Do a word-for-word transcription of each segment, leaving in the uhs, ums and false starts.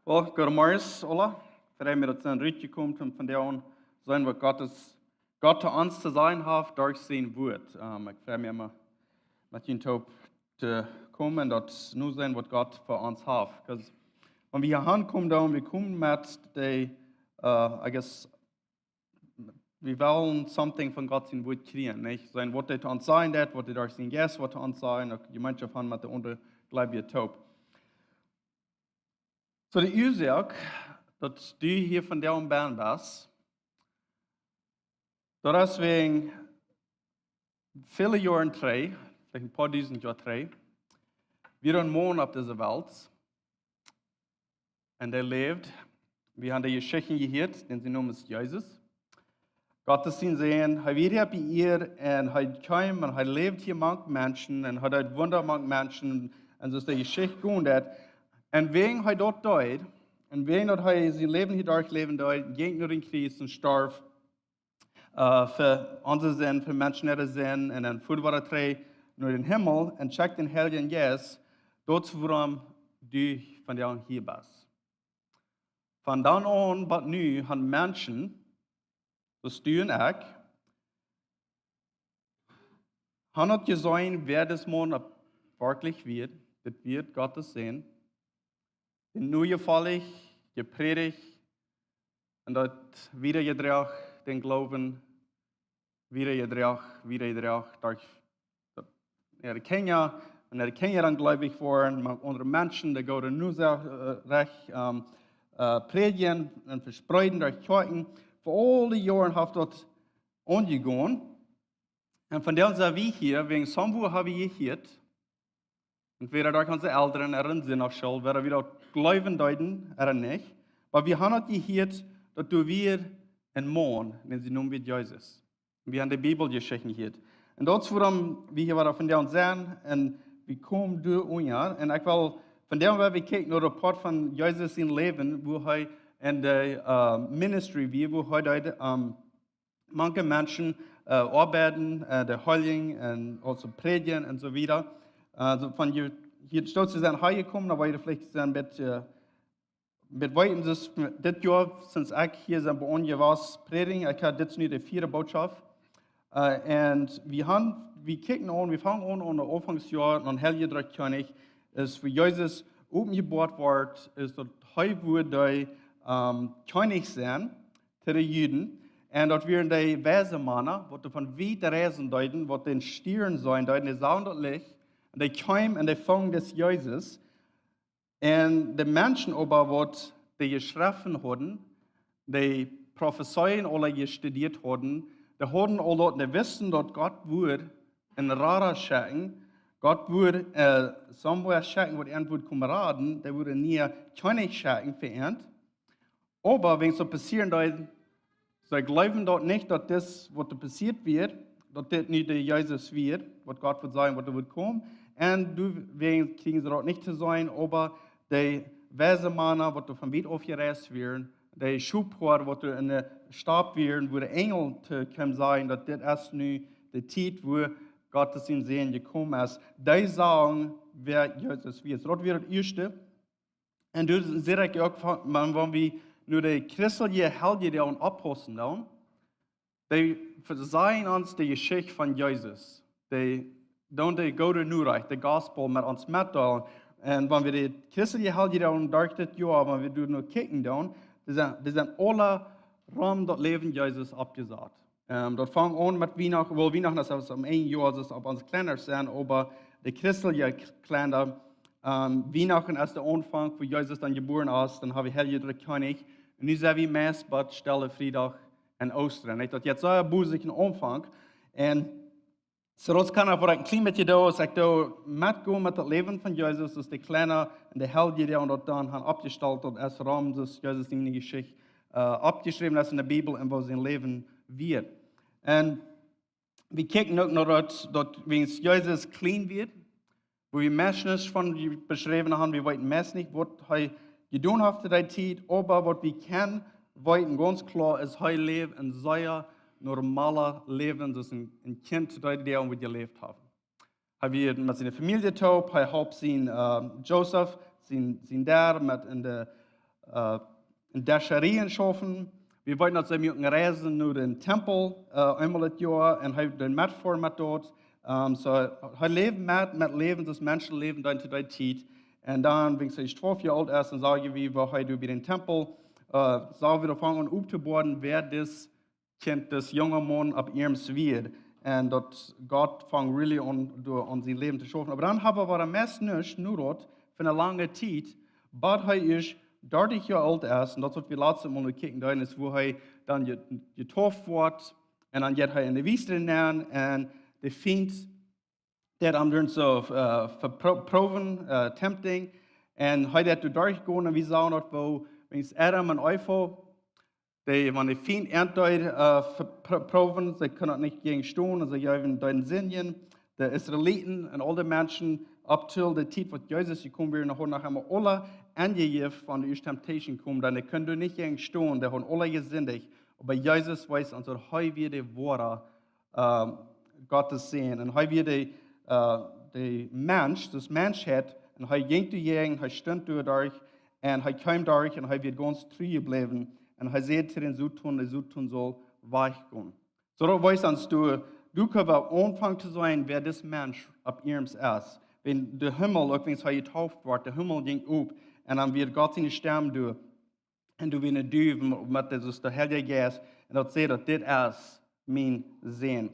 Well, goodemorjes, Ola. Frei mie, daut jie rutjekomen, om vondoag seenen, waut Gott es, Gott to ons to sajen haft derch sien Wort. Ähm, ekj frei mie emma, met junt toop to komen, daut nu seenen, waut Gott fa ons haft. 'Cause wan wie hia aunkomen, dan, wie komen met de, äh, I guess, wie wellen something von Gott sien Wort kjrieen, nich? Seenen, waut hee to ons sajen deit, waut hee derch sienen Jeist, waut hee to ons sajen, uk Jemeenschoft haben met de aundre Gleubje toop. Soo, de Uasoak, daut du hia vondoag best, daut es wäajen väle Joaren trigj, veleicht een poa dusent Joa trigj, wia een Maun opp dise Welt. Un hee läwd, wie haben de Jeschicht jehieet, dän sien Nomen es Jesus. Gott es sien Sän, hee wia hia opp de Ieed un hee kjeem un hee läwd hia mank Menschen un hee deed Wunda mank Menschen un soo es de Jeschicht jegonen daut. Un wäajen hee daut deed, un wäajen daut hee sien Läwen hia derchläwen deed, jinkj hee no dän Kjriez un storf, äh, fa onse Sind, fa Menschen äare Sind, un dan fua hee trigj no dän Himmel un schekjt dän Heiljen Jeist, daut es wuarom du vondoag hia best. Von dan aun bat nu haben Menschen, soo aus du un ekj, haben daut jeseenen, wäa dis Maun werkjlich wia, daut wia Gott sien Sän, dän nojefollich, jeprädicht un daut wieda jedroagen, dän Gloowen wieda jedroagen, wieda jedroagen, derch daut äare Kjinja, un äare Kjinja dan gleubich woaren, mank aundre Menschen, dee goode Norecht, äh, ähm, äh, prädjen un vespreeden derch Kjoakjen. Fa aul dee Joaren haft daut aunjegonen. Un vondoag sent wie hia, wäajen somewhere haben wie jehieet, entwäda derch onse Elren, äare Sind ooda soo, wäa wie daut gleewen deeden ooda nich. Oba wie haben daut jehieet, daut doa wia een Maun, dän sien Nomen wia Jesus. Wie haben de Bibeljeschicht jehieet. Un daut es wuarom wie hia vondoag sent un wie komen doa unja. Un ekj well vondoag, wie kjikjen no daut Poat von Jesus sien Läwen, woo hee en de, äh, ministry wia, woo hee deed, ähm, mank Menschen, äh, oabeiden, äh, de Heilunk un uk prädjen un soo wieda. Äh, soo von hia, hia stoot to sennen, hia jekomen, dan woa jie veleicht sennen een bät, äh, bät weeten, daut dit Joa, sinds ekj hia sie, bie ons jewast prädjen, ekj hab dit nu de vieede Botschaft. Äh, un wie haben, wie kjikjen aun, wie fangen aun, aun de Aunfangsjoaren, un Heilje Dree Kjennich es, wua Jesus openjeboat woat, es daut hee wudd de, ähm, Kjennich sennen, to de Juden. Un daut wieren de weise Mana, waut doa von wiet reisen deeden, waut dän Stieren seenen deeden, dee sagen daut Licht. Un dee kjeemen un dee fungen dis Jesus. Un de Menschen oba, waut de Schreften hauden, de Profezeiungen aula jestudieet hauden, dee hauden aul daut, dee wisten, daut Gott wudd een Rada schekjen, Gott wudd, äh, somewhere schekjen, waut an wudd komen raden, dee wudd een niea Kjennich schekjen fa an. Oba wan daut passieren deed, see jleewden daut nich, daut dit, waut doa passieet wia, daut dit nu de Jesus wia, waut Gott wudd sajen, waut doa wudd komen. Un doawäajen kjrieejen see daut nich to seenen, oba de weise Mana, waut doa von wiet aufjereist wieren, de Schophoad, waut doa en de Staut wieren, wua de Enjel to komen sajen, daut dit es nu de Tiet, wua Gott sien Sän jekomen es. Dee sagen, wäa Jesus wia. Daut wia daut ieeschte. Un doa sie ekj uk von, wan, wan wie nu de christelje Heljedoag oppaussen dan, dee verzellen ons de Jeschicht von Jesus. Dee doonen de goode Norecht, de Gospel, met ons metdeelen. Un wan wie de christelje Heljedoag derch dit Joa, wan wie doa nu kjikjen dan, dee sent, dee sent aula rom daut Läwen Jesus oppjesat. Ähm, daut fangt aun met Wienachten, well, Wienachten es, es om een Joa, es opp ons kjlienet sennen, oba de christelje K-, Kjlenda, ähm, Wienachten es de Aunfank, wua Jesus dan jebuaren es, dan hab wie Heilje Dree Kjennich. Un nu sent wie meist bie Stelle Friedach un Oostren. Nich? Daut jeit soo een bät een Aunfank. Un soo daut kaun ekj, waut ekj een kjlien bät doo, es ekj doo metgonen met daut Läwen von Jesus, aus de Kjlenda un de Heljedoag, un daut dan haben oppjestalt, daut es rom, daut Jesus siene Jeschicht, äh, oppjeschräwen es en de Bibel un woo sien Läwen wia. Un wie kjikjen uk no daut, daut wäajen Jesus kjlien wia, wua wie meist nich von beschräwen haben, wie weeten meist nich, waut hee jedonen haft to dee Tiet, oba waut wie kjennen weeten gaunz kloa es, hee läwd een sea normala Läwen, soo aus een, een Kjint to dee Tiet wudd jeläft haben. Hee wia met siene Famielje toop, hee holp sien, äh, Josef, sien, sien Dad, met en de, äh, en Descherieen schaufen. Wie weeten, daut see musten reisen no dän Tempel, äh, eemol daut Joa, un hee deed metfoaren met daut. Ähm, soo, hee läwd met, met Läwen, daut Menschen läwden dan to dee Tiet. Un dan, wan hee twalf Joa oolt es, dan saj wie, woo hee doa bie dän Tempel, äh, saj wie, doa fungen aun opptoboaren, wäa dis Kjint, dis junga Maun opp iernst wia. Un daut Gott funk really aun, doa aun sien Läwen to schaufen. Oba dan haud hee wada meist nuscht, nuscht fa eene lange Tiet, bat hee ieescht dartich Joa oolt es. Un daut, waut wie latst Mol kjikjten deeden, es, woo hee dan je-, jedeept woat. Un dan jeit hee en de Wiest nenn. Un de Fient, dee am dan soo, äh, vepro-, proowen, äh, tempting. Un hee deed doa derchgonen. Un wie sagen daut, woo, wan Adam un Eva, dee, wan de Fient an deed, äh, vepro-, proowen, see kunnen daut nich jäajenstonen, un see jeewen dan sindjen. De Israeliten un aul de Menschen, up till de Tiet, waut Jesus jekomen wia, hauden noch emma aule aunjejäft, wan doa ieescht temptation kjeem, dan kunnen dee nich jäajenstonen, dee hauden aule jesindicht. Oba Jesus wees ons, daut hee wia de woare, ähm, Gott sien Sän. Un hee wia de, äh, de Mensch, daut Menschheit, un hee jinkj doa jäajen, hee stunt doa derch, un hee kjeem derch, un hee wia gaunz tru jebläwen. Un hee säd to dän Soton, de Soton saul wajchgonen. Soo, daut wees ons doa, doa kjenn wie aunfangen to seenen, wäa dis Mensch opp iernst es. Wan de Himmel, uk wan hee jedeept wort, de Himmel jinkj op, un dan wia Gott siene Stemm doa. Un doa wia eene Duw met, met de, de Heilje Jeist. Un daut säd daut, dit es mien Sän.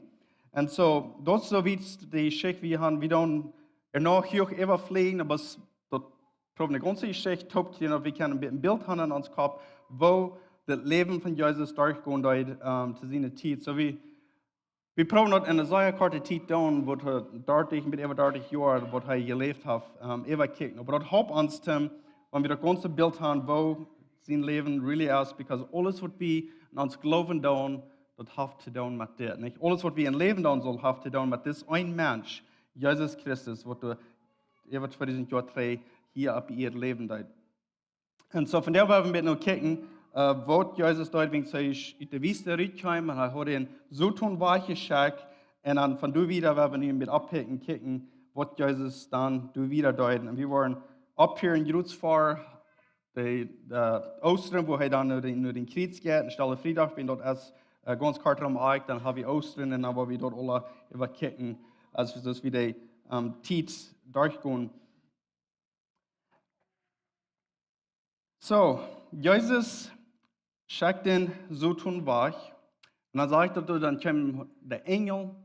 Un soo, daut es soo wiet de Jeschicht, wie haben, wie dan ea noch hia äwaflieejen, oba s-, daut proowen de gaunze Jeschicht toop to kjrieen, daut wie kjennen een Bilt haben en ons Kopp, woo daut Läwen von Jesus derchgonen deed, ähm, to siene Tiet. Soo wie Wie proowen daut en eene sea korte Tiet doonen, waut hee dartich, met äwa dartich Joa, waut hee jeläft haft, ähm, äwakjikjen. Oba daut halpt ons, Tim, wan wie daut gaunze Bilt haben, woo sien Läwen really es, because aules, waut wie en ons Gloowen doonen, daut haft to doonen met dit, nich? Aules, waut wie em Läwen doonen sellen, haft to doonen met dis een Mensch, Jesus Christus, waut doa äwa tweedusent Joa trigj hia opp Ieed läwen deed. Un soo, von doa woa wie een bät no kjikjen, äh, waut Jesus deed, wan hee ut de Wiest rutkjeem, un hee haud dän Soton wajchjeschekjt, un dan von doa wieda woa wie nu een bät oppkjikjen, kjikjen, waut Jesus dan doa wieda deed. Un wie woaren opphieren jrods ver de, äh, Oostren, wua hee dan no dän, no dän Kjriez jeit, un Stelle Friedach, wan daut es, äh, gaunz kort rom ieejentlich, dan hab wie Oostren, un dan woa wie daut aula äwakjikjen, aus, aus wie de, ähm, Tiet derchgonen. Soo, Jesus schekjt dän Soton wajch. Un dan sajcht daut, dan kjeem de Enjel.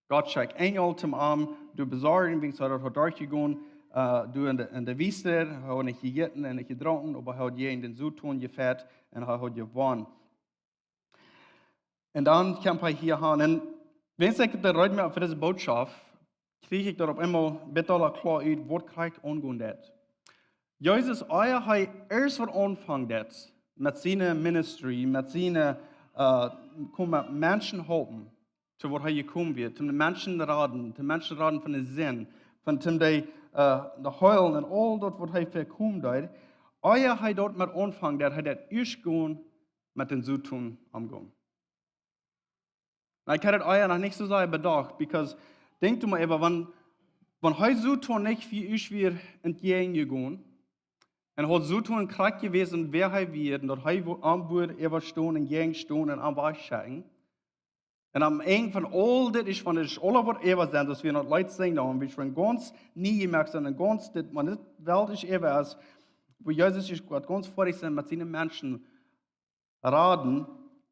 Gott schekjt Enjel toom am doa besorjen, wan hee daut haud derchjegonen, äh, doa en de, en de Wiest, hee haud nich jejäten un nich jedrunken, oba hee haud jäajen dän Soton jefajcht un hee haud jewonnen. Un dan kjeem hee hia aun. Un wan ekj de Räd moak fa dise Bootschoft, kjrieech ekj daut opp eemol bät aula kloa ut, waut krakjt aungonen deed. Jesus, ea hee ieescht waut aunfunk deed met siene ministry, met siene, äh, kjeem Menschen halpen, to waut hee jekomen wia, toom de Menschen raden, de Menschen raden von de Sind, von toom de, äh, de heelen un aul daut, waut hee vekomen deed, ea hee doamet aunfunk deed, hee deed ieescht gonen met dän Soton omgonen. Un ekj haud daut ea noch nich soo sea bedocht, because, denkj mol äwa, wan, wan hee Soton nich fa ieescht wia entjäajen jegonen, un haud Soton krakjt jewäsen, wäa hee wia, un daut hee wo-, am wudd äwastonen un jäajenstonen un am wajchschekjen. Un aum Enj von aul dit es, wan et aula woat äwa sennen, daut wie noch Leet sinjen, dan wie woaren gaunz nie jemoakt sennen, un gaunz dit, wan dit Welt es äwa es, wua Jesus es, woat gaunz foadich sennen met siene Menschen raden,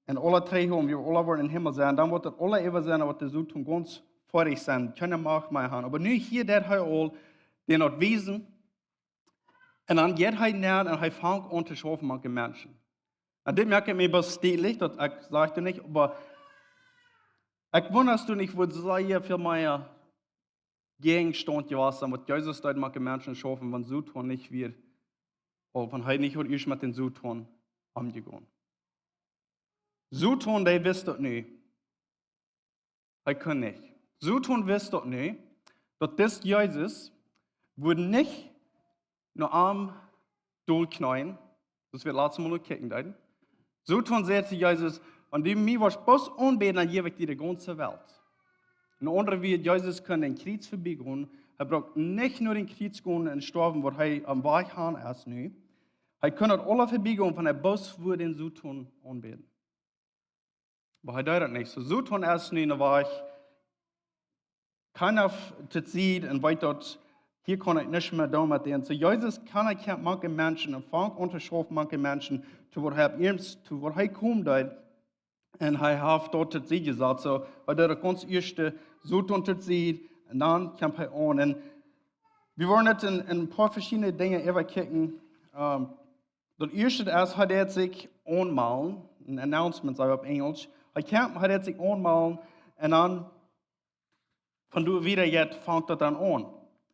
un aula trigj haben, wie aula woaren em Himmel sennen, dan woat daut aula äwa sennen, woat de Soton gaunz foadich sennen, kjeene Macht mea haben. Oba nu hia deed hee aul dän daut wiesen, un dan jeit hee nenn un hee fangt aun to schaufen met de Menschen. Un dit moakt mie bestietlich, daut ekj saj daut nich, oba ekj wunda, aus du nich wudd sea väl mea jäajenstaunt jewast sennen, waut Jesus deed met de Menschen schaufen, wan Soton nich wia, ooda wan hee nich haud ieescht met dän Soton omjegonen. Soton, dee wist daut nu. Hee kunn nich. Soton wist daut nu, daut dis Jesus wudd nich no am dolkjneeen, daut wie daut latste Mol noch kjikjen deeden. Soton säd to Jesus: "Wan du mie woascht bloos aunbäden, dan jäw ekj die de gaunze Welt." En aundre Wieed, Jesus kunn aum Kjriez verbie gonen. Hee brukt nich no dän Kjriez gonen un stoawen, waut hee aum Wajch han es nu. Hee kunn daut aula verbiegonen, wan hee bloos wudd dän Soton aunbäden. Oba hee deed daut nich. Soo Soton es nu enne Wajch, kjeena too sied un weet daut, hia kaun ekj nuscht mea doonen met dän. Soo Jesus kjemt mank de Menschen un fangt aun to schaufen mank de Menschen, to waut hee opp ieescht, to waut hee komen deed. Un hee haft daut too sied jesat. Soo, hee deed daut gaunz ieescht Soton too sied un dan kjemt hee aun. Un wie woaren daut en, en een poa veschiedne Dinja äwakjikjen. Ähm, daut ieeschte es, hee deed sikj aunmalen, een announcement, saj wie opp Enjlisch. Hee kjemt, hee deed sikj aunmalen un dan von doa wieda jeit, fangt daut dan aun.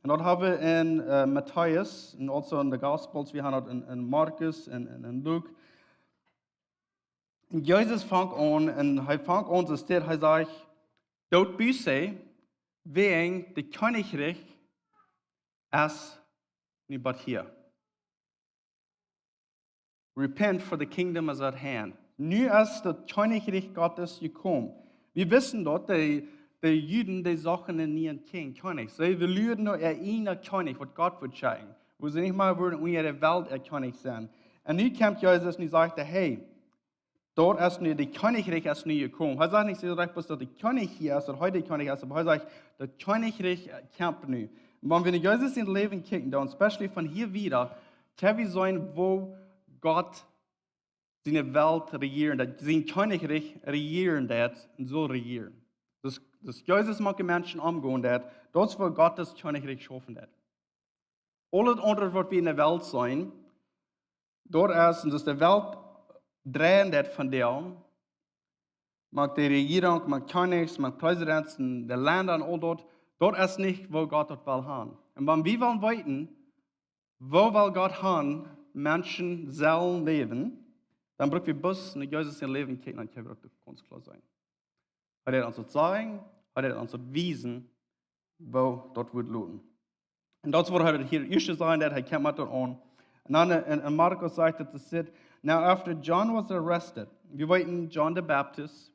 Un daut hab wie en, äh, Matäus un also en de Gospels, wie haben daut en, en Markus un en, en Luk. Un Jesus fangt aun un hee fangt aun, soo steit, hee sajcht: "Doot Buße, wäajen daut Kjennichrikj es nu bott hia." "Repent, for the kingdom is at hand." Nu es daut Kjennichrikj Gottes jekomen. Wie wisten daut, de, de Juden, dee sochten en nieen Kjennich, Kjennich. See, see luaden no äa eejna Kjennich, waut Gott wudd schekjen. Woo see nich mea wudden unja de Welt äa Kjennich sennen. Un nu kjemt Jesus un hee sajcht: "Hey, daut es nu, daut Kjennichrikj es nu jekomen." Hee sajcht nich soo rajcht, daut de Kjennich hia es, daut hee de Kjennich es, oba hee sajcht, daut Kjennichrikj, äh, kjemt nu. Un wan wie no Jesus sien Läwen kjikjen, dan especially von hia wieda, kjenn wie seenen, woo Gott siene Welt rejieren deit, sien Kjennichrikj rejieren deit un saul rejieren. Daut, daut Jesus mank de Menschen omgonen deit, daut es woo Gott daut Kjennichrikj schaufen deit. Aules aundre, waut wie en de Welt seenen, daut es, un daut de Welt dreien deit von däm, mank de Rejierunk, mank Kjennichs, mank Präsidenten, de Lenda un aul daut, daut es nich, woo Gott daut well haben. Un wan wie wellen weeten, woo well Gott haben, Menschen sellen läwen, dan bruck wie bloos no Jesus sien Läwen kjikjen, dan kjenn wie daut gaunz kloa seenen. Hee deed ons daut sajen, hee deed ons daut wiesen, woo daut wudd loten. Un daut es woo hee daut hia ieescht sajen deit, hee kjemt met daut aun. Un dan en, en Markus sajcht et, et sajcht: "Now after John was arrested." Wie weeten, John de Baptist,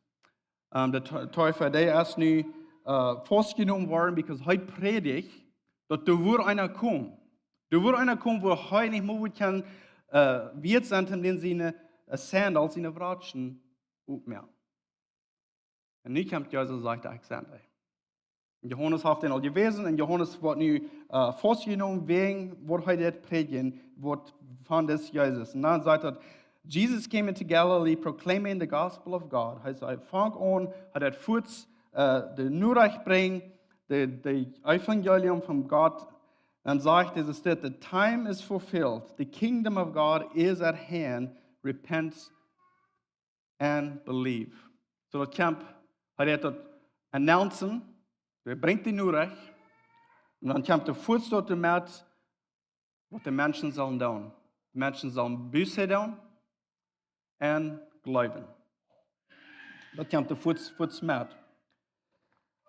ähm, de Teu-, Täufer, dee es nu, äh, faustjenomen worden, because hee prädicht, daut doa wudd eena komen. Doa wudd eena komen, woo hee nich mea wudd kjennen, äh, wieet sennen, om dän siene, äh, Sandals, siene Watschen, opmoaken. Un nu kjemt Jesus un sajcht: "Ekj sie dee." Un Johanes haft am aul jewäsen, un Johanes woat nu, äh, faustjenomen wäajen waut hee deed prädjen, waut von dis Jesus. Un dan sajcht et: "Jesus came into Galilee proclaiming the gospel of God." Hee sajcht, fangt aun, hee deed fuaz, äh, de Norecht brinjen, de, de Evangelium von Gott. Un sajcht et, et sajcht: "The time is fulfilled. The kingdom of God is at hand. Repent and believe." Soo daut kjemt, hee deed daut announcen, hee brinjt de Norecht, un dan kjemt de fuaz doamet, waut de Menschen sellen doonen. De Menschen sellen Buße doonen un jleewen. Daut kjemt de fuaz, fuaz met.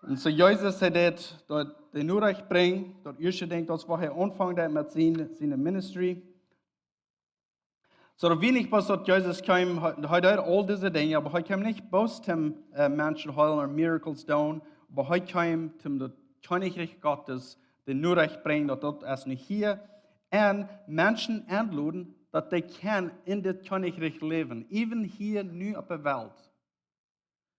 Un soo Jesus, hee deed daut, de Norecht brinjen, daut ieeschte Dinkj, daut es woo hee aunfangen deed met sien, siene ministry. Soo daut wie nich bloos daut Jesus kjeem, hee, hee deed aul dise Dinja, oba hee kjeem nich bloos om, äh, Menschen heelen ooda miracles doonen, oba hee kjeem om daut Kjennichrikj Gottes, de Norecht brinjen, daut daut es nu hia, un Menschen enloden, daut dee kjennen en dit Kjennichrikj läwen, even hia nu opp de Welt.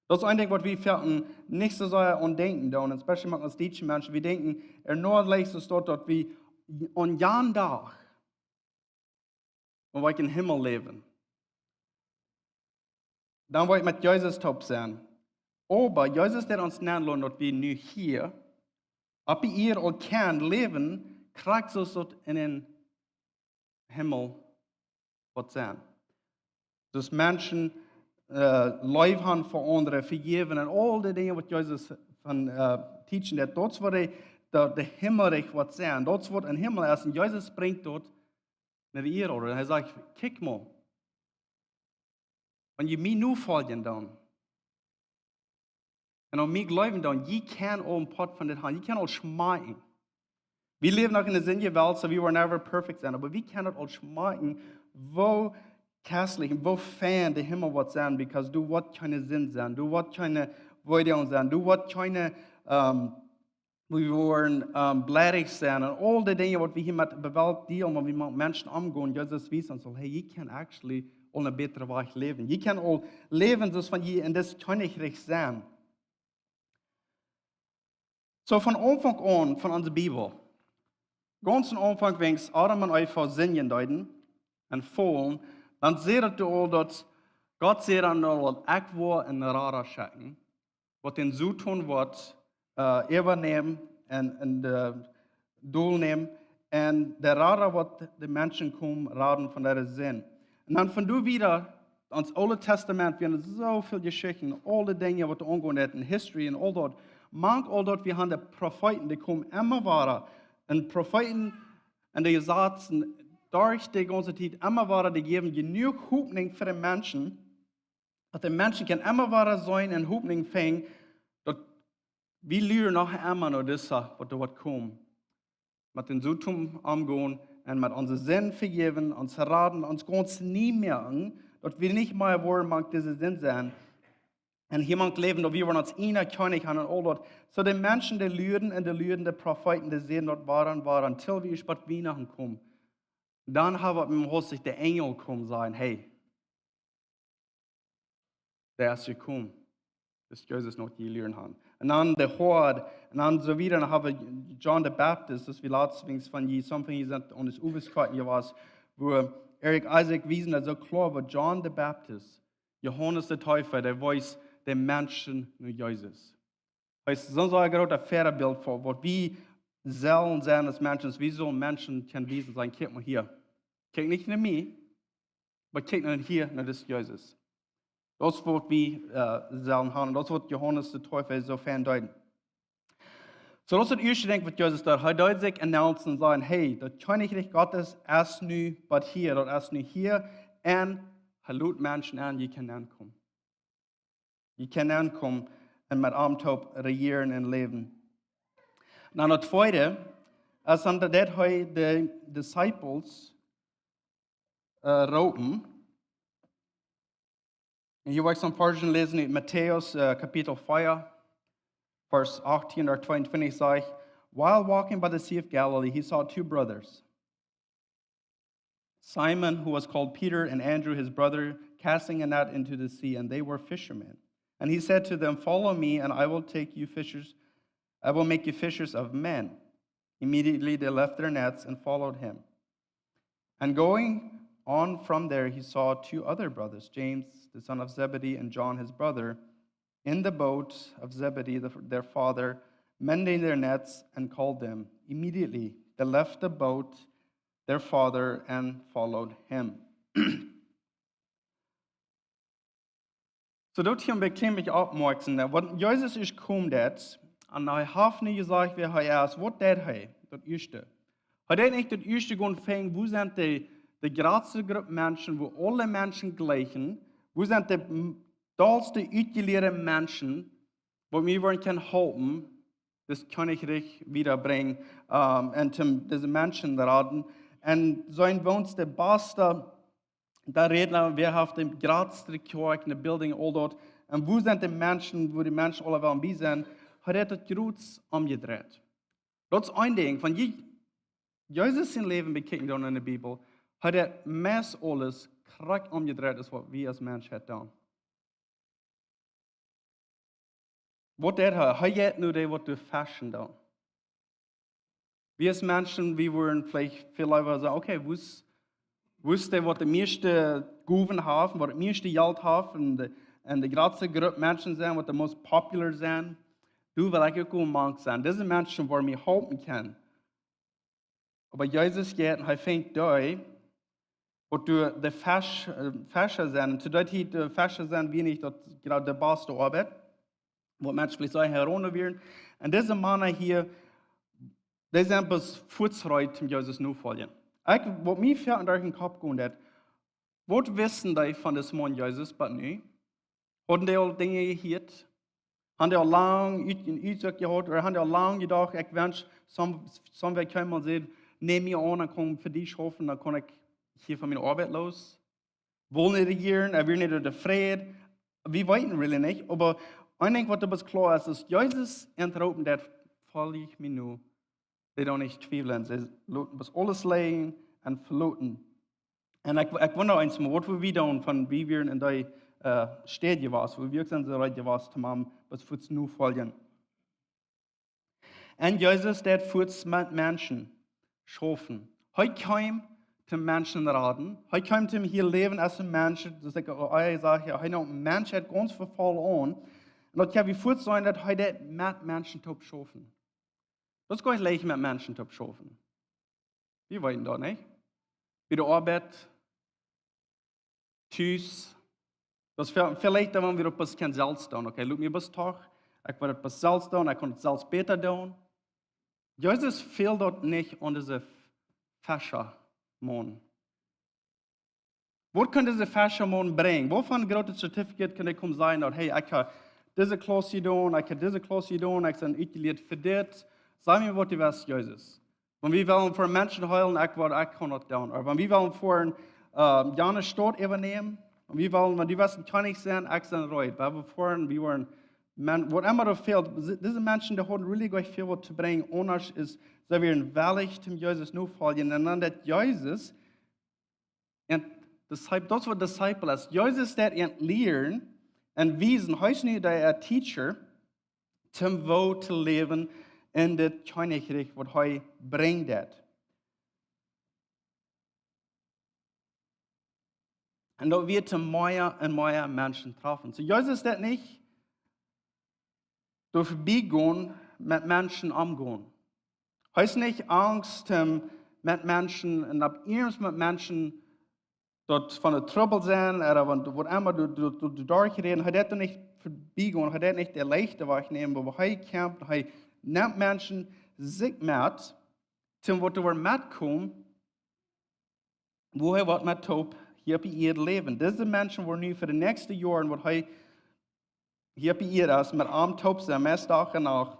Daut es een Dinkj, waut wie foaken nich soo sea aun denkjen doonen, especially mank ons dietsche Menschen. Wie denkjen, ea no leicht es daut, daut wie aun jan Dach un wie em Himmel läwen. Dan woa ekj met Jesus toop sennen. Oba Jesus deed ons enloden, daut wie nu hia opp de Ieed aul kjennen läwen, krakjt soo aus daut en dän Himmel woat sennen. Daut Menschen, äh, Leew haben fa aundre, vejäwen un aul dee Dinja, waut Jesus von, äh, teachen deed. Daut es woo de, de, de Himmelrikj woat sennen. Daut es woo een Himmel es. Un Jesus brinjt daut no de Ieed, ooda? Hee sajcht: "Kjikj mol. Wan jie mie nofoljen dan, un aun mie jleewen dan, jie kjennen aul een Poat von dit haben. Jie kjennen aul schmakjen." Wie läwen noch en de sindje Welt, soo wie woaren never perfect sennen. Oba wie kjennen aul schmakjen, woo kjestlich un woo fein de Himmel woat sennen, because doa woat kjeene Sind sennen. Doa woat kjeene Weedoag sennen. Doa woat kjeene, ähm, wie woaren ähm, beleidicht sennen un aul dee Dinja, waut wie hia met de Welt dealen, wan wie met Menschen omgonen. Jesus wiest ons aul, hey, jie kjennen actually aul een bätren Wajch läwen. Jie kjennen aul läwen, soo aus wan jie en dit Kjennichrikj sent. Soo von Aunfank aun von onse Bibel, gaunz aum Aunfank, wan Adam un Eva sindjen deeden un faulen, dan sajcht daut aul daut Gott säd dan aul, daut ekj woa een Rada schekjen, waut dän Soton woat äh, äwanämen un, un de Dol nämen. Un de Rada woat de Menschen komen raden von äare Sind. Un dan von doa wieda, ons Oolet Tastament, wie haben soo väl Jeschichten, aul dee Dinja, waut doa aungonen deit en history un aul daut. Mank aul daut, wie haben de Profeeten, dee komen emma wada. Un Profeeten un de Jesazen, derch de gaunze Tiet emma wada, dee jäwen jenuach Hopninj fa de Menschen, daut de Menschen kjennen emma wada seenen un Hopninj finjen, daut wie luren noch emma no disa, waut doa woat komen. Met dän Soton omgonen un met onse Sind vejäwen, ons raden, ons gaunz nie moaken, daut wie nich mea woaren mank dise Sind sennen. Un hia mank läwen, daut wie woaren ons eenen Kjennich haben un aul daut. Soo de Menschen, dee luren un dee luren, de Profeeten, dee säden daut wada un wada, until wie bat Wienachten komen. Dan haben wie em Haus sikj de Enjel komen sajen, hey, dee es jekomen. Daut es Jesus, waut jie jelieet haben. Un dan de Hoad, un dan soo wieda, dan haben wie John de Baptist, daut wie latst weens von jie, some von jie sent aun dise Uwes kjennen jewast, wua Eric Isaac wiest daut soo kloa, wua John de Baptist, Johanes de Deepa, dee wiest de Menschen no Jesus. Hee es soo een groota Väabilt fa waut wie sellen sennen aus Menschen, wie sellen Menschen kjennen wiesen, sajen, kjikj mol hia. Kjikj nich no mie, oba kjikj no hia, no disen Jesus. Daut es waut wie äh, sellen haben. Daut es waut Johanes de Deepa soo fein deed. Soo daut es daut ieeschte Dinkj waut Jesus deed. Hee deed sikj announcen un sajen, hey, daut Kjennichrikj Gottes es nu bat hia, daut es nu hia. Un hee lud Menschen en, jie kjennen nenkomen. Jie kjennen nenkomen un met am toop rejieren un läwen. Na, daut tweede, aus dan daut hee de Disciples äh, roopen. Un hia woa ekj soon Varsch läsen ut Matäus äh, Kapitel vea, Varsch achtieen bat tweeuntwintich sajcht, while walking by the Sea of Galilee, he saw two brothers, Simon, who was called Peter, and Andrew, his brother, casting a net into the sea, and they were fishermen. And he said to them, follow me, and I will take you fishers, I will make you fishers of men. Immediately they left their nets and followed him. And going on from there, he saw two other brothers, James, the son of Zebedee, and John, his brother, in the boat of Zebedee, the, their father, mending their nets, and called them. Immediately they left the boat, their father, and followed him. Soo daut hia een bät kjlien bät oppmoaksen, waut Jesus es komen deed, un hee haft nu jesajcht, wäa hee es, waut deed hee, daut ieeschte. Hee deed nich daut ieeschte gonen finjen, wua sent de, de jratste Grupp Menschen, wua aule Menschen jlikjen, wua sent de m-, dollste utjelieede Menschen, waut mie woaren kjennen halpen, daut Kjennichrikj wiedabrinjen, ähm, un toom dise Menschen raden. Un soo woo es de baste, de Rädna, wäa haft de jratste Kjoakj, de building, aul daut. Un wua sent de Menschen, wua de Menschen aule wellen bie sennen? Hee haft daut jrod omjedreit. Daut es een Dinkj, wan jie Jesus sien Läwen bekjikjen dan en de Bibel, hee haft meist aules krakjt omjedreit aus waut wie aus Menschheit doonen. Waut deed hee? Hee jeit no dee, waut doa feschen doonen. Wie aus Menschen, wie wudden veleicht väl leewa sajen, okay, woo es, woo es dee, waut de mieeschte Gowen haft, waut daut mieeschte Jelt haft, un de, un de jratste Grupp Menschen sent, waut de most popular sent, doa well ekj uk gonen mank sennen. Dise Menschen woaren mie halpen kjennen. Oba Jesus jeit un hee finjt dee, waut doa de Fesch-, äh, Fescha sent. Un to daut hia de Fescha sent, wia nich daut jrod de baste Oabeit, waut Menschen veleicht soo heroen wieren. Un dise Mana hia, dee sent bat fuaz reed toom Jesus nofoljen. Ekj, waut mie väl derch dän Kopp jinkj, daut, waut wisten dee von disen Maun Jesus bat nu? Hauden dee aul Dinja jehieet? Haben dee aul lang ut-, een Utsecht jehaut? Ooda haben dee aul lang jedocht, ekj wensch, some, some wäa kjeem un säd, nemm mie aun, dan kaun ekj fa die schaufen, dan kaun ekj hia von miene Oabeit los? Wullen dee rejieren, hee wia nich tofräd? Wie weeten really nich, oba een Dinkj, waut doa kloa es, es Jesus entroopen deed, folj mie nu, dee doonen nich twiewlen. See loten bloos aules lijen un veloten. Un ekj, ekj wunda eemol, waut wie doonen, von wie wieren en dee Städ jewast, woo wie uk sent soo reed jewast, toom am bloos fuaz nofoljen. Un Jesus deed fuaz met Menschen schaufen. Hee kjeem toom Menschen raden. Hee kjeem toom hia läwen aus een Mensch. Daut ekj aul ea säd, hee neem Menschheit gaunz vefoll aun. Un daut kjenn wie fuaz seenen, daut hee deed met Menschen toop schaufen. Daut es goanich leicht, met Menschen toop schaufen. Wie weeten daut, nich? Bie de Oabeit, tus. Daut es väl, väl leichta, wan wie daut bloos kjennen selfst doonen. Okay, lot mie bloos doch. Ekj well daut bloos selfst doonen, ekj kaun daut selfst bäta doonen. Jesus fäld daut nich aun dise Feschermaun. Waut kunn dise Feschermaun brinjen? Waut fa een grootet Certificate kunn hee komen sajen, daut, hey, ekj hab dise Klauss jedonen, ekj hab dise Klauss jedonen, ekj sie utjelieet fa dit. Saj mie, waut du west, Jesus. Wan wie wellen fa Menschen heelen, ekj woa, ekj kaun daut doonen. Oba wan wie wellen fa een, äh, jane Staut äwanämen, wan wie wellen, wan du west een Kjennich sennen, ekj sie reed. Wan wie fa, wie woaren, man, whatever daut fält, dise Menschen, dee hauden really goanich väl waut to brinjen, aundasch es, see wieren wellich, toom Jesus nofoljen. Un dan daut Jesus, un disciple, daut es waut disciple es. Jesus deed an lieren un wiesen, hee es nu de, äh, teacher, toom woo to läwen en dit Kjennichrikj, waut hee brinjen deed. Un daut wie toom mea un mea Menschen träfen. Soo, Jesus deed nich derch vebiejäwen met Menschen omgonen. Hee es nich angst, ähm, met Menschen un opp eemol met Menschen daut von de Trubbel sennen, ooda von whatever, du, du, du, du derchräden. Hee deed doa nich vebiejäwen, hee deed nich de leichte Wajch nämen, oba hee kjemt, hee nemt Menschen sikj met, toom waut doa metkomen, woo hee woat met toop hia opp de Ieed läwen. Dise Menschen woaren nu fa de näakjste Joaren, waut hee hia opp de Ieed es, met am toop sennen, meist Dach un Nacht,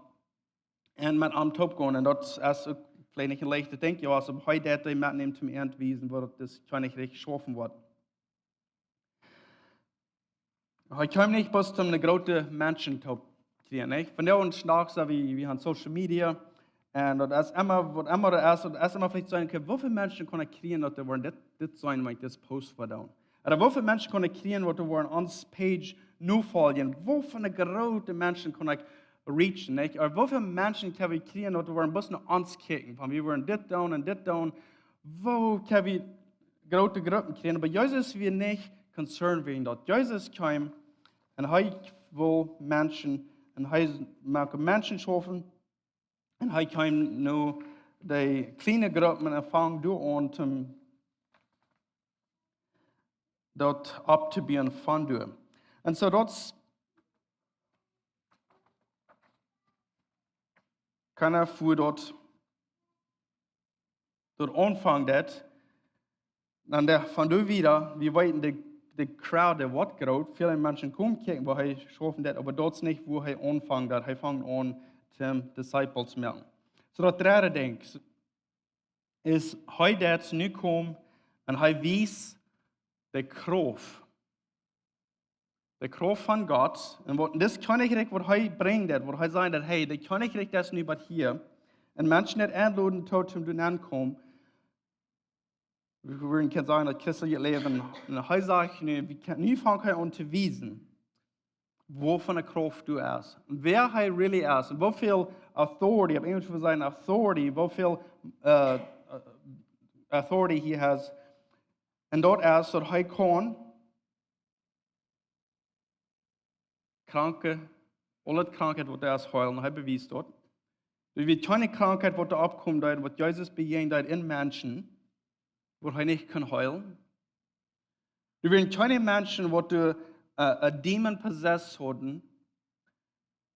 un met am toop gonen. Un daut es uk veleicht nich een leichtet Dinkj, jo, aus opp hee daut hee metnemt, toom an wiesen, woo daut Kjennichrikj schaufen woat. Hee kjeem nich bloos toom eene groote Menschen toop kjrieen, nich? Vondoag dän Dach soo, wie, wie haben Social Media, un daut es emma, waut emma daut es, daut es emma veleicht sennen, okay, woo väl Menschen kaun ekj kjrieen, daut dee woaren dit, dit seenen, wan ekj dit Post woa doonen? Ooda woo väl Menschen kaun ekj kjrieen, waut dee woaren onse Page nofoljen? Woo väl groote Menschen kaun ekj reachen, nich? Ooda woo väl Menschen kjenn wie kjrieen, waut dee woaren bloos no ons kjikjen, von wie woaren dit doonen un dit doonen? Woo kjenn wie groote Gruppen kjrieen? Oba Jesus wia nich concerned wäajen daut. Jesus kjeem un hee wull Menschen, un hee muak Menschen schaufen, un hee kjeem no de kjliene Gruppen un funk doa aun, om daut opptobuen von doa. Un soo daut es, kaun ekj fa daut, daut aunfangen daut, dan de, von doa wieda, wie weeten, de, de crowd, dee woat groot, väle Menschen komen kjikjen, woo hee schaufen deed, oba daut es nich, woo hee aunfangen deed. Hee funk aun, toom disciples moaken. Soo daut dredde Dinkj es, hee deed nu komen un hee wiest de Krauft, de Krauft von Gott, un waut, dit Kjennichrikj, waut hee brinjen deed, waut hee säd, daut, hey, de Kjennichrikj es nu bie hia, un Menschen deed enloden, toom doa nenkomen, wie wudden kjennen sajen, daut christelje Läwen. Un hee sajcht nu, wie kjennen, nu fangt hee aun to wiesen, woo von de Krauft doa es. Un wäa hee really es. Un woo väl authority, opp Enjlisch wudd wie sajen authority, woo väl, äh, authority he has. Un daut es, daut hee kaun Kranke, aule Krankheit, waut doa es, heelen, hee bewiest daut. Doa wia kjeene Krankheit, waut doa oppkomen deed, waut Jesus bejäajnen deed en Menschen, waut hee nich kunn heelen. Doa wieren kjeene Menschen, waut doa, äh, een Dämon possessed hauden,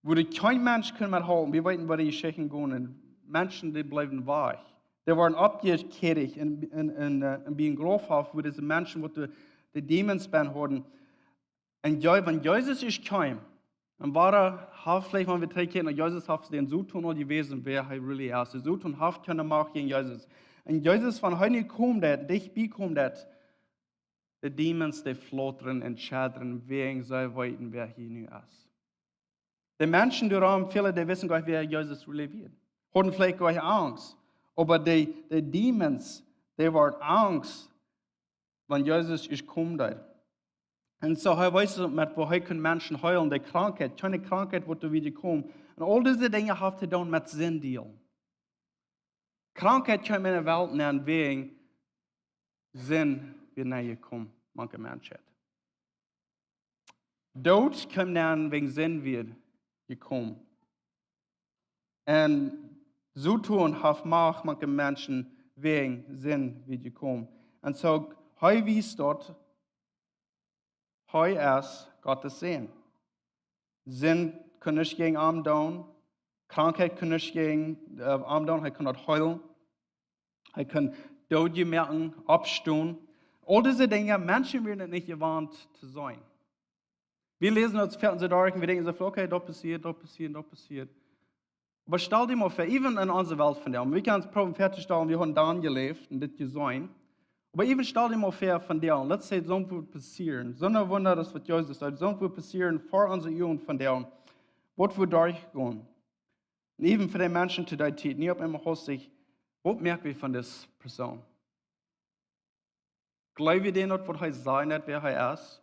woo doa kjeen Mensch kunn mea heelen. Wie weeten, woo dee Jeschichten gonen. Menschen, dee bleewen wajch. Dee wieren oppjekjricht en, en, en, äh, en bie een Graufhoff, woo dise Menschen, waut doa de Dämons benen hauden, un Je-, wan Jesus es kjeem, un woo hee haft veleicht, wan wie trigjkjikjen no Jesus, haft dän Soton aul jewäsen, wäa hee really es. De Soton haft kjeene Macht jäajen Jesus. Un Jesus, wan hee nu kjemt, daut dicht bie kjemt, daut de Dämons, dee flautren un schaddren, wäajen see weeten, wäa hee nu es. De Menschen doaromm, väle, dee wisten goanich, wäa Jesus really wia. Hauden veleicht goanich Angst. Oba de, de Demons, dee wieren Angst, wan Jesus ieescht komen deed. Un soo, hee wees met woo hee kunn Menschen heelen, de Krankheit, kjeene Krankheit woat doa wada komen. Un aul dise Dinja haft to doonen met Sind dealen. Krankheit kjeem enne Welt nenn wäajen Sind wia nenn jekomen, mank de Menschheit. Doot kjeem nenn wäajen Sind wia jekomen. Un Soton haft Macht mank de Menschen wäajen Sind wia jekomen. Un soo, hee wiest daut, hee es Gott sien Sän. Sind kunn nuscht jäajen am doonen. Krankheit kunn nuscht jäajen, äh, am doonen. Hee kunn daut heelen. Hee kunn Doodje moaken, oppstonen. Aul dise Dinja, Menschen wieren daut nich jewant to seenen. Wie läsen daut foaken soo derch un wie denkjen soo, okay, daut passieet, daut passieet, daut passieet. Oba stal die mol väa, even en onse Welt vondoag, wie kjennen ons proowen väatostalen, wie haben dan jeläft un dit jeseenen. Oba even stal die mol väa vondoag, let's say, soont wudd passieren. Soon Wunda, daut waut Jesus deed, soont wudd passieren ver onse Uagen vondoag. Waut wudd derchgonen? Un even fa de Menschen to dee Tiet, nu opp eemol haud sikj, waut moak wie von dise Persoon? Jleew wie dän daut, waut hee sajcht, daut wäa hee es?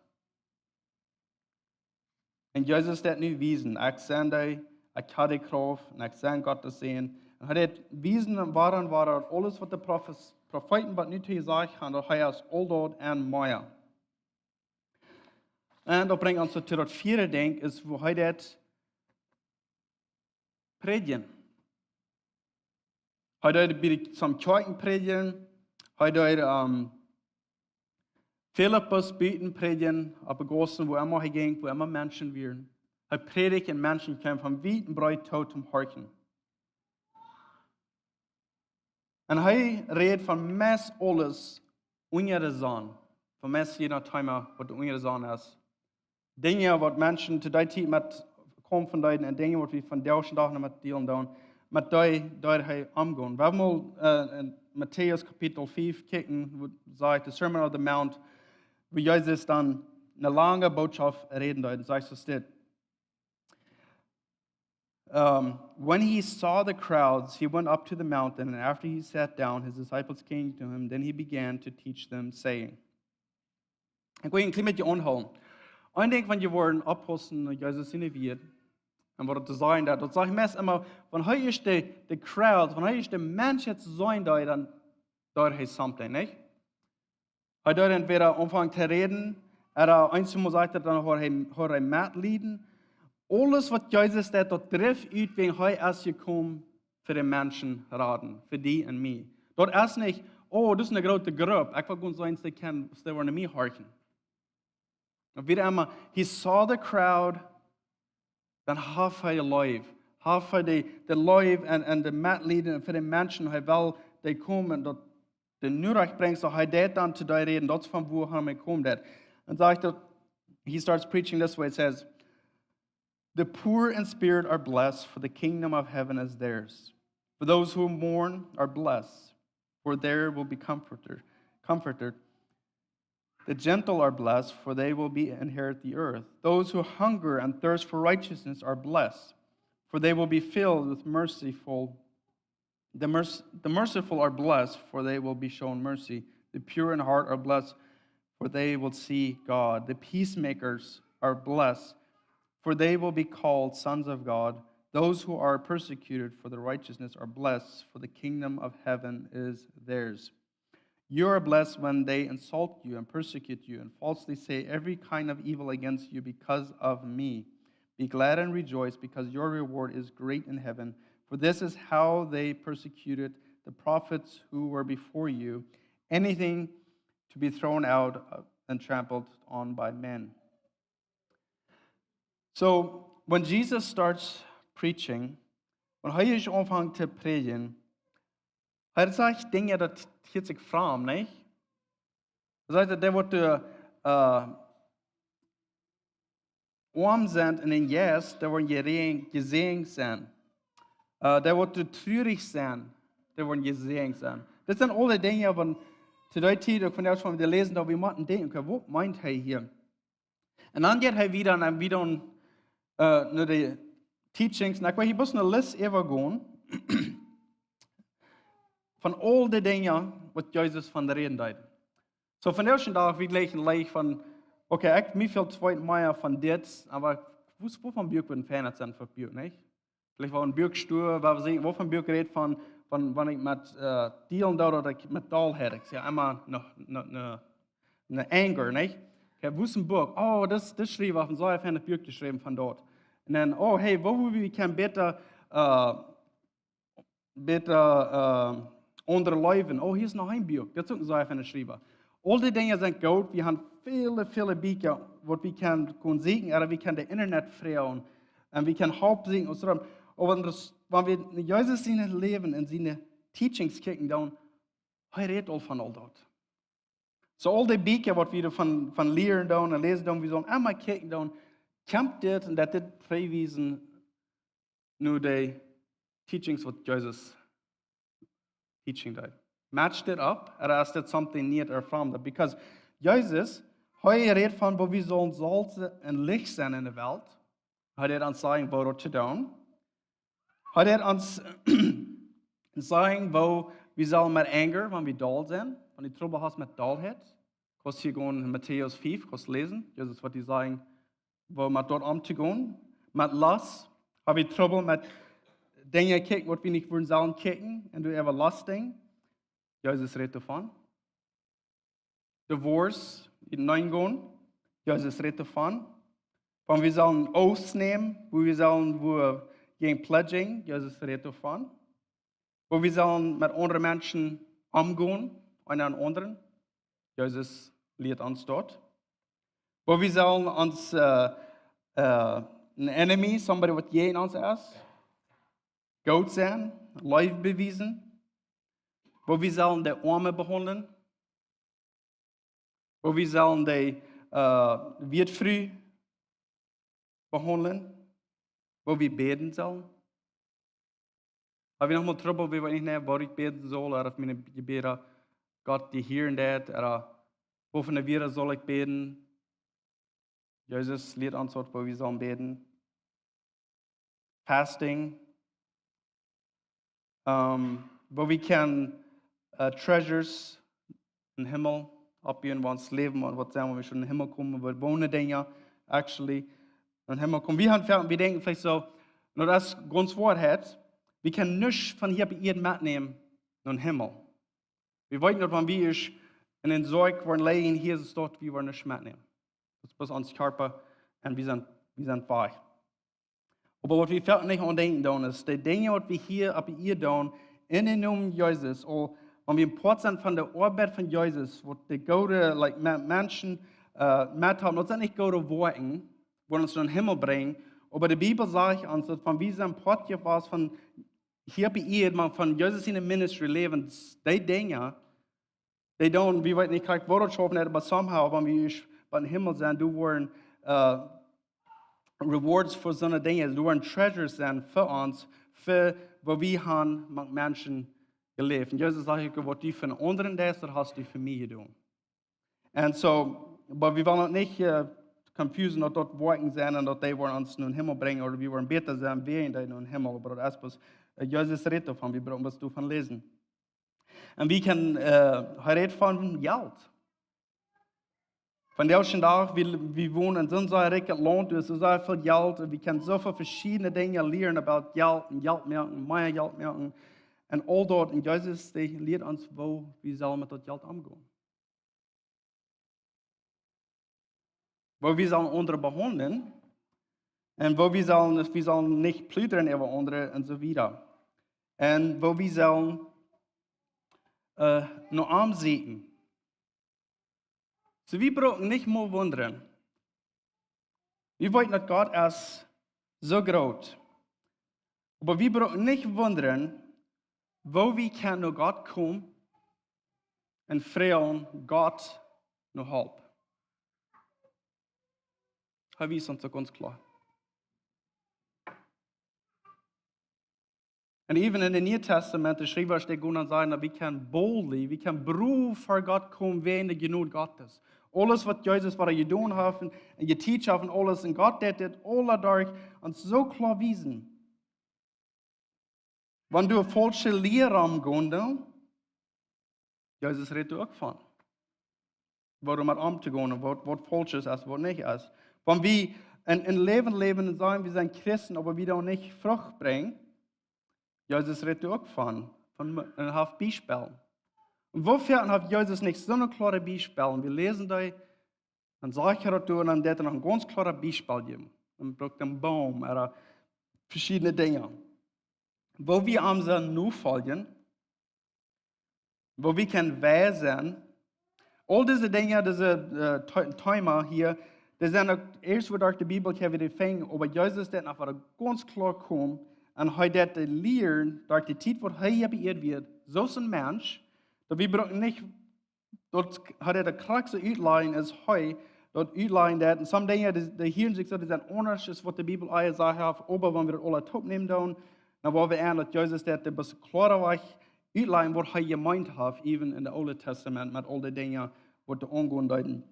Un Jesus deed nu wiesen, ekj sie dee, ekj hab de Krauft, un ekj sie Gott sien Sän. Un hee deed wiesen un wada un wada, daut aules, waut de Profes-, Profeeten bat nu jesajcht haben, daut hee es aul daut un mea. Un daut brinjt ons to daut vieede Dinkj, es, woo hee deed prädjen. Hee deed bie de, some Kjoakjen prädjen. Hee deed, ähm, Filippus buten prädjen, opp de Gaussen, wua emma hee jinkj, wua emma Menschen wieren. Hee prädjt un Menschen kjeemen von wiet un breet to am horchen. Un hee rät von meist aules unja de Sonn, von meist jieda Thema, waut unja de Sonn es. Dinja, waut Menschen to dee Tiet met Kaumf deeden un Dinja, waut wie vondoag dän Dach noch met dealen doonen, met dee, dee hee omgonen. Wie haben mol, äh, en Matäus Kapitel fief kjikjen, wua daut sajcht, the Sermon on the Mount, wua Jesus dan eene lange Botschaft räden deed. Un sajcht soo dit. Um, when he saw the crowds, he went up to the mountain, and after he sat down, his disciples came to him. Then he began to teach them, saying. Ekj well een kjlien bät aunhoolen. Een Dinkj, wan jie woaren oppaussen no Jesus siene Wieed, un waut daut to sajen, daut, daut sajcht meist emma, wan hee ieescht de, de crowd, wan hee ieescht de Menschheit seenen deed, dan deed hee something, nich? Hee deed entwäda aunfangen to räden, ooda eenjemol sajcht daut dan, hee, hee Metlieden. Aules waut Jesus deed, daut drift ut, wäajen hee es jekomen fa de Menschen raden, fa die un mie. Daut es nich, oh, daut es eene groote Grupp, ekj well goot sennen, dee kjennen, dee woaren mie horchen. Un wada emma, he saw the crowd, dan haud hee Leew. Haud hee de, de Leew un, un de Metlieden fa de Menschen, hee well dee komen, daut de Norecht brinjen, soo hee deed dan to dee räden, daut es von wua hee kjeem daut. Un sajcht daut, he starts preaching this way, it says, "The poor in spirit are blessed, for the kingdom of heaven is theirs. For those who mourn are blessed, for they will be comforted, comforted. The gentle are blessed, for they will be inherit the earth. Those who hunger and thirst for righteousness are blessed, for they will be filled with merciful. The merc-, the merciful are blessed, for they will be shown mercy. The pure in heart are blessed, for they will see God. The peacemakers are blessed, for they will be called sons of God. Those who are persecuted for their righteousness are blessed, for the kingdom of heaven is theirs. You are blessed when they insult you and persecute you and falsely say every kind of evil against you because of me. Be glad and rejoice, because your reward is great in heaven. For this is how they persecuted the prophets who were before you. Anything to be thrown out, uh, and trampled on by men." So, when Jesus starts preaching, wan hee ieescht aunfangt to prädjen, hee sajcht Dinja, daut hieet sikj framd, nich? Hee sajcht daut dee waut, äh, oam sent en dän Jeist, dee woaren jeräajen-, jesäajent sennen. Äh, dee waut trurich sent, dee woaren jesäajent sennen. Daut sent aule Dinja, waut to dee Tiet, uk vondoag, wan wie läsen, daut wie motten denkjen, okay, waut meent hee hia? Un dan jeit hee wieda un wieda, äh, no de, teachings. Un ekj well hia bloos eene List äwagonen von aul de Dinja waut Jesus von räden deed. Soo, vondoag dän Dach, wie jlikjen leicht von, okay, ekj, mie fält twee mea von dit, oba woo, woo von Buak woat een feinet sennen fa Buak, nich? Veleicht woo een Buak stua, wua wie seenen, woo von Buak rät von, von, wan ekj met, äh, dealen doo, daut ekj met Dollheit, ekj saj emma noch, noch, noch, noch anger, nich? Okay, woo es een Buak? Oh, daut, daut schreef auf een sea feinet Buak jeschräwen von doa. Un dan, oh, hey, woo, woo wie kjennen bäta, äh, bäta, äh, aundre leewen. Oh, hia es noch een Buak. Daut es uk een sea feinet Schriewa. Aul dee Dinja sent goot. Wie haben väle, väle Bieekja, waut wie kjennen, kjennen sieekjen, ooda wie kjennen daut Internet froagen. Un wie kjennen Help sieekjen, un soo. Oba wan daut, wan wie no Jesus sien Läwen un siene Teachings kjikjen, dan, hee rät aul von aul daut. Soo aul dee Bieekja, waut wie doa von, von lieren doonen un läsen doonen, wie sellen emma kjikjen doonen, kjemt dit un daut dit trigjwiesen no dee Teachings waut Jesus teaching deed. Match dit up, ooda es dit something new or from that? Because Jesus, hee rät von woo wie sellen Solt un Licht sennen enne Welt. Hee rät ons sajen woo daut to doonen. Hee rät ons sajen woo wie sellen met anger, wan wie doll sent, wan du Trubbel hast met Dollheit. Kaust hia gonen en Matäus fief, kaust läsen. Jesus, waut dee sajen, woo met daut omtogonen. Met Lust, hab wie Trubbel met Dinja kjikjen, waut wie nich wudden sellen kjikjen, un doa äwa Lust denkjen. Jesus rät doavon. Divorce, enendagonen. Jesus rät doavon. Wan wie sellen Oaths nämen, woo wie sellen, woo jäajen pledging, Jesus rät doavon. Woo wie sellen met aundre Menschen omgonen, eena dän aundren. Jesus lieet ons daut. Woo wie sellen ons, äh, äh, een enemy, somebody waut jäajen ons es, goot sennen, Leew bewiesen. Woo wie sellen de Oame behaundlen. Woo wie sellen de, äh, Witfru behaundlen. Woo wie bäden sellen. Hab wie noch mol Trubbel, wie weeten nich mea, woo ekj bäden saul, ooda auf miene Jebäda Gott dee hieren deit, ooda woo von de Wieed saul ekj bäden? Jesus lieet ons daut, woo wie sellen bäden. Fasting. Ähm, woo wie kjennen, äh, treasures em Himmel oppbuen, wua ons Läwen, waut, waut sajen wie, wan wie em Himmel komen, woo woone Dinja, actually, em Himmel komen. Wie haben, wie denkjen veleicht soo, nu, daut es gaunz Woarheit, wie kjennen nuscht von hia opp Ieed metnämen nom Himmel. Wie weeten daut, wan wie ieescht en dän Sarg woaren lijen, hia es daut, wie woaren nuscht metnämen. Daut es bloos ons Kjarpa un wie sent, wie sent wajch. Oba waut wie foaken nich aun denkjen doonen es, dee Dinja waut wie hia opp Ieed doonen, en dän Nomen Jesus, aul wan wie een Poat sent von de Oabeit von Jesus, waut de goode, like, Me-, Menschen, äh, met haben, daut sent nich goode Woakjen, waut ons nom Himmel brinjen. Oba de Bibel sajcht ons, daut wan wie sent Poat jewast von hia opp Ieed, mau von Jesus siene ministry läwen, dee Dinja, dee doonen, wie weeten nich krakjt woo daut schaufen deit, oba somehow, wan wie ieescht biem Himmel sent, doa woaren, äh, rewards fa soone Dinja, doa woaren treasures sennen fa ons, fa waut wie haben met Menschen jeläft. Un Jesus sajcht uk, waut du fa dän aundren deist, daut hast du fa mie jedonen. Un soo, oba wie wellen daut nich, äh, confusen, daut daut Woakjen sent un daut dee woaren ons nom Himmel brinjen, ooda wie woaren bäta sennen, wäajen dee nom Himmel, oba daut es bloos, äh, Jesus rät doavon, wie brucken bloos doavon läsen. Un wie kjennen, äh, hee rät von Jelt. Vondoag dän Dach, wie, wie wonen en soon sea rikjet Launt, doa es soo sea väl Jelt, un wie kjennen soo väl veschiedne Dinja lieren about Jelt un Jelt moaken, mea Jelt moaken, un aul daut. Un Jesus, dee lieet ons, woo wie sellen met daut Jelt omgonen. Woo wie sellen aundre behaundlen, un woo wie sellen, wie sellen nich pludren äwa aundre un soo wieda. Un woo wie sellen, äh, no am sieekjen. Soo, wie brucken nich mol wundren. Wie weeten, daut Gott es soo groot. Oba wie brucken nich wundren, woo wie kjennen no Gott komen un froagen Gott no Help. Hee wiest ons daut gaunz kloa. And even in the New Testament, de Schriewa dee gonen sajen, daut wie kjennen boldly, wie kjennen brow ver Gott komen wäajen de Jnod Gottes. Aules waut Jesus, waut hee jedonen haft un, un jeteacht haft un aules. Un Gott deed dit aula derch ons soo kloa wiesen. Wan doa faulsche Lia romgonen, Jesus rät doa uk von. Woo met omtogonen, waut, waut faulsch es, waut nich es. Wan wie een, een Läwen läwen un sajen, wie sent Christen, oba wie dan nich Frucht brinjen, Jesus rät doa uk von, von, un haft Biespellen. Un woo foaken haft Jesus nich soone kloare Biespellen? Wie läsen dee, dan sajcht hee daut doa un dan deed hee noch een gaunz kloaret Biespel jäwen. Dan brukt hee een Boom ooda veschiedne Dinja. Woo wie am sellen nofoljen, woo wie kjennen weis sennen. Aul dise Dinja, dise, äh, The-, Thema hia, dee sent uk ieescht wua derch de Bibel hia wada finjen, oba Jesus deed noch wada gaunz kloa komen un hee deed dee lieren, derch de Tiet waut hee hia bie Ieed wia, soo aus een Mensch, daut wie bruken nich, daut hee deed daut krakjt soo utlajen aus hee daut utlajen deed. Un some Dinja, dee, dee hieren sikj soo, dee sent aundasch aus waut de Bibel ea sajcht, oba wan wie daut aula toopnämen doonen, dan woa wie seenen daut Jesus deed dee bloos kloa wajch utlajen waut hee jemeent haft, even en de Oole Testament, met aul de Dinja waut doa aungonen deeden.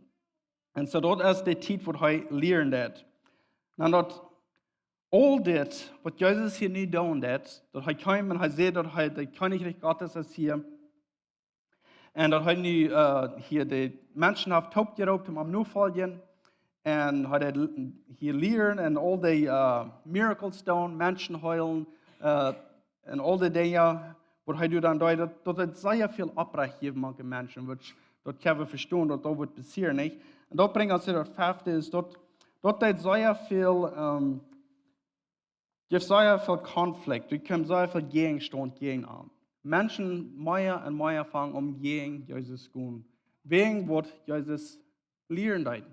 Un soo daut es de Tiet waut hee lieren deed. Dan daut aul dit, waut Jesus hia nu doonen deed, daut hee kjeem un hee säd daut hee daut Kjennichrikj Gottes es hia, un daut hee nu, äh, hia de Menschen haft toopjeroopt om am notofoljen. Un hee deed l-, hia lieren un aul dee, äh, miracles doonen, Menschen heelen, äh, un aul dee Dinja, waut hee doa dan deed, daut, daut deed sea väl Opprajcht jäwen mank de Menschen, which, daut kjenn wie vestonen, daut daut woat passieren, nich? Un daut brinjt ons to daut fefte, es daut, daut deed sea väl, ähm, jeft sea väl Konflikt, doa kjemt sea väl Jäajenstaunt jäajen am. Menschen mea un mea fangen aun jäajen Jesus gonen, wäajen waut Jesus lieren deed.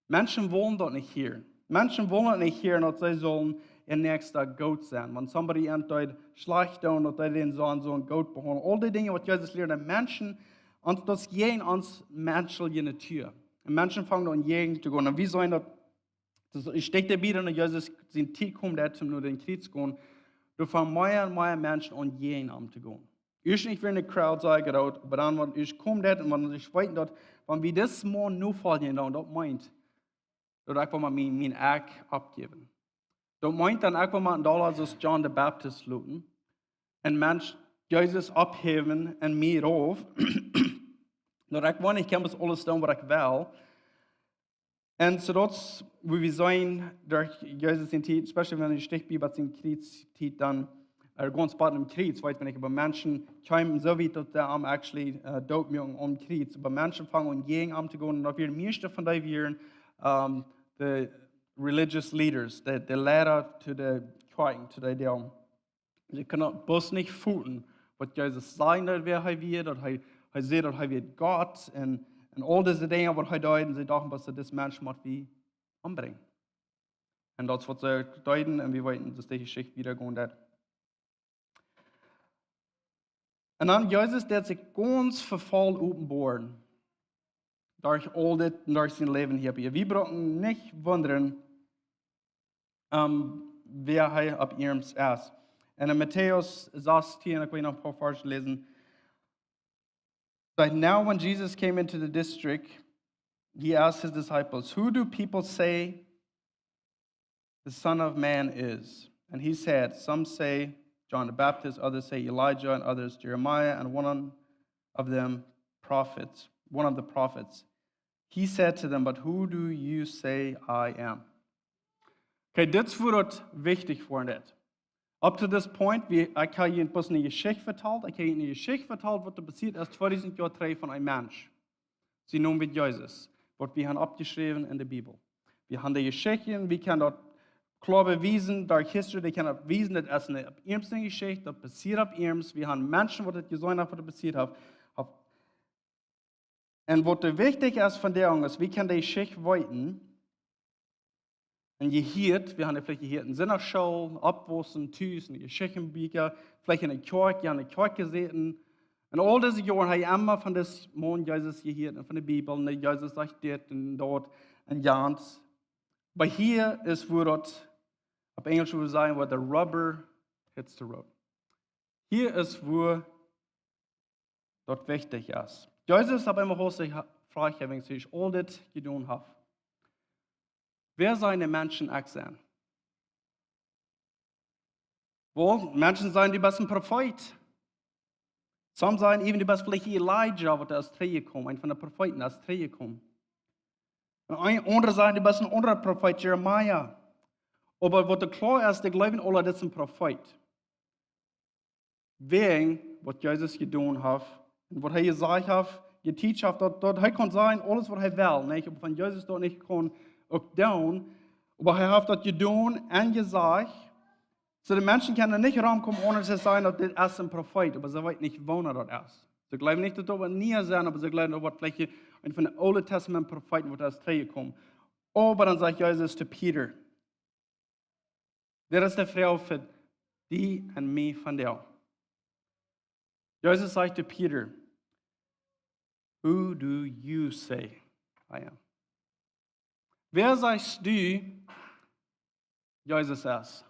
Menschen wellen daut nich hieren. Menschen wellen daut nich hieren, daut see sellen äa Näakjsta goot sennen. Wan somebody an deed schlajcht doonen, daut dee dän sellen, sellen goot behaundlen. Aul dee Dinja waut Jesus lieren, de Menschen, un daut es jäajen ons menschelje Natua. Un Menschen fangen aun jäajen to gonen. Un wie seenen daut, daut es, ekj denkj doa wada no Jesus siene Tiet kjeem, daut hee no dän Kjriez jinkj. Doa fangen mea un mea Menschen aun jäajen am to gonen. Ieescht nich wia de crowd sea groot, oba dan, wan ekj kjeem daut un wan ekj weeten daut, wan wie dis Maun nofoljen, dan daut meent, daut ekj well mien, mien Eck oppjäwen. Daut meent dan, ekj well mie een Dollar soo aus John de Baptist loten. Een Mensch Jesus opphäwen un mie rauf. Daut ekj well nich kjennen aules doonen waut ekj well. Un soo daut, woo wie seenen, derch Jesus siene Tiet, especially wan wie sticht bie waut siene Kjriez Tiet dan, äh, gaunz bie däm Kjriez, weet wie nich, oba Menschen kjeemen soo wiet daut dee am actually, äh, doot muaken aum Kjriez. Oba Menschen fangen aun jäajen am to gonen, un daut wieren mieeschte von dee wieren, ähm, de religious leaders, de, de Leida to de Kjoakjen, to de Deel. See kunnen daut bloos nich foten, waut Jesus säd, daut wäa hee wia, daut hee, hee säd, daut hee wia Gott un, un aul dise Dinja waut hee deed, un see dochten, daut dis Mensch mott wie ombrinjen. Un daut es waut see deeden, un wie weeten, daut dee Jeschicht wieda gonen deed. Un dan Jesus deed sikj gaunz vefol openboaren. Derch aul dit, derch sien Läwen hia. Wie bruken nich wundren, ähm, wäa hee opp iernst es. Un en Matäus sastieen, ekj well noch een poa Varsch läsen. But now when Jesus came into the district, he asked his disciples, "Who do people say the Son of Man is?" And he said, "Some say John the Baptist, others say Elijah, and others Jeremiah, and one of them prophets, one of the prophets." He said to them, "But who do you say I am?" Okay, dit es wua daut wichtich woat. Up to this point, wie, ekj hab junt bloos eene Jeschicht vetalt, ekj hab junt eene Jeschicht vetalt, waut doa passieet es tweedusent Joa trigj von een Mensch. Sien Nomen wia Jesus, waut wie haben oppjeschräwen en de Bibel. Wie haben de Jeschichten, wie kjennen daut kloa bewiesen, derch history, dee kjennen daut bewiesen, daut es eene opp iernst Jeschicht, daut passieet opp iernst. Wie haben Menschen, waut daut jeseenen haben, waut daut passieet haft. Opp-, un waut doa wichtich es vondoag es, wie kjennen de Jeschicht weeten, un jehieet, wie haben veleicht jehieet en Sindachschool, oppjewossen, tus, en Jeschichtenbieekja, veleicht en de Kjoakj, jie haben en de Kjoakj jesäten. Un aul dise Joaren hab jie emma von dis Maun Jesus jehieet un von de Bibel, un Jesus sajcht dit un daut un jant. Oba hia es wua daut, opp Enjlisch wudd wie sajen, where the rubber hits the road. Hia es wua daut wichtich es. Jesus opp eemol haud sikj ha-, Froag, wan ekj aul dit jedonen hab. Wäa sajen de Menschen, ekj sie? Well, Menschen sajen, du best een Profeet. Some sajen even, du best veleicht Elija, waut es trigjjekomen, eena von de Profeeten es trigjjekomen. Un een, aundre sajen, du best een aundra Profeet, Jeremia. Oba waut doa kloa es, dee jleewen aule, dit es een Profeet. Wäajen waut Jesus jedonen haft un waut hee jesajcht haft, jeteacht haft, daut, daut hee kunn sajen, aules waut hee well, nich? Oba wan Jesus daut nich kunn uk doonen, oba hee haft daut jedonen un jesajcht. Soo de Menschen kjennen nich romkomen onen to sajen, daut dit es een Profeet, oba see weeten nich, woona daut es. See jleewen nich, daut daut waut Nieet es, oba see jleewen, daut waut veleicht eena von de Oole Testament Profeeten, waut es trigjjekomen. Oba dan sajcht Jesus to Peter, dit es de Froag fa die un mie vondoag. Jesus sajcht to Peter, "Who do you say I am?" Wäa sajchst du, Jesus es?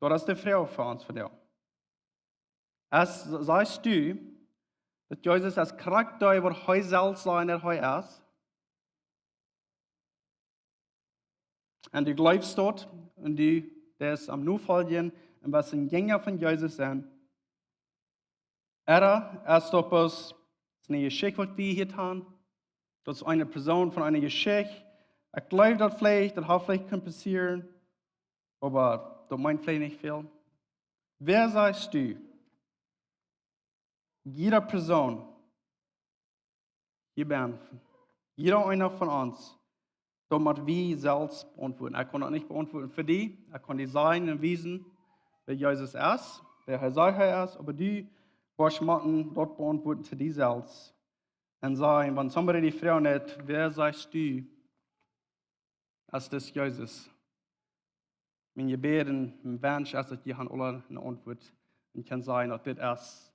Daut es de Froag fa ons vondoag. Es, sajchst du, daut Jesus es krakjt dee, waut hee selfst sajcht, daut hee es? Un du jleefst daut, un du deist am nofoljen, un woascht een Jinja von Jesus sennen. Ooda es daut bloos eene Jeschicht, waut wie hia haben? Daut es eene Persoon von eene Jeschicht. Ekj jleew daut veleicht, daut haft veleicht kunt passieren, oba daut meent veleicht nich väl. Wäa sajchst du? Jieda Persoon, hia bie, jieda eena von ons, daut mott wie selfst beauntwuaden. Ekj kaun daut nich beauntwuaden fa die. Ekj kaun die sajen un wiesen, wäa Jesus es, wäa hee sajcht hee es, oba du woascht motten daut beauntwuaden to die selfst. Un sajen, wan somebody die froagt, wäa sajchst du, es dit Jesus? Mien Jebäd un mien Wunsch es, daut jie haben aule eene Auntwuat un kjennen sajen, daut dit es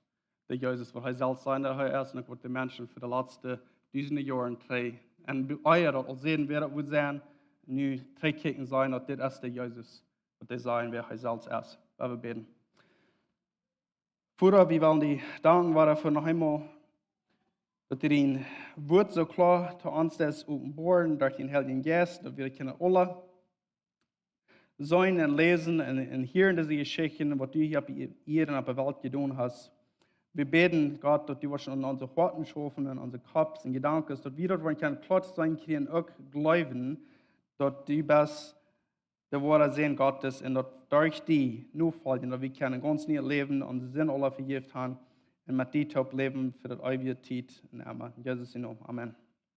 de Jesus, waut hee selfst sajcht, daut hee es, un uk waut de Menschen fa de latste dusende Joaren trigj, un bie ea daut aul säden, wäa daut wudd sennen, nu trigj kjikjen, sajen, daut dit es de Jesus, waut dee sajen, wäa hee selfst es. Lot ons bäden. Voda, wie wellen die danken, Voda, fa noch eemol, daut du dien Wort soo kloa to ons deist openboaren derch dien Heiljen Jeist, daut wie kjennen aule seenen un läsen un, un hieren dise Jeschichten, waut du hia opp Ieed un opp de Welt jedonen hast. Wie bäden, Gott, daut du woascht aun onse Hoaten schaufen un onse Kopp un Jedanken, daut wie daut woaren kjennen kloa seenen kjrieen, uk jleewen, daut du best de woare Sän Gottes un daut derch die nofoljen, daut wie kjennen gaunz nie läwen un de Sind aule vejäft haben un met die toop läwen fa daut eewje Tiet un emma. En Jesus sien Nomen. Amen.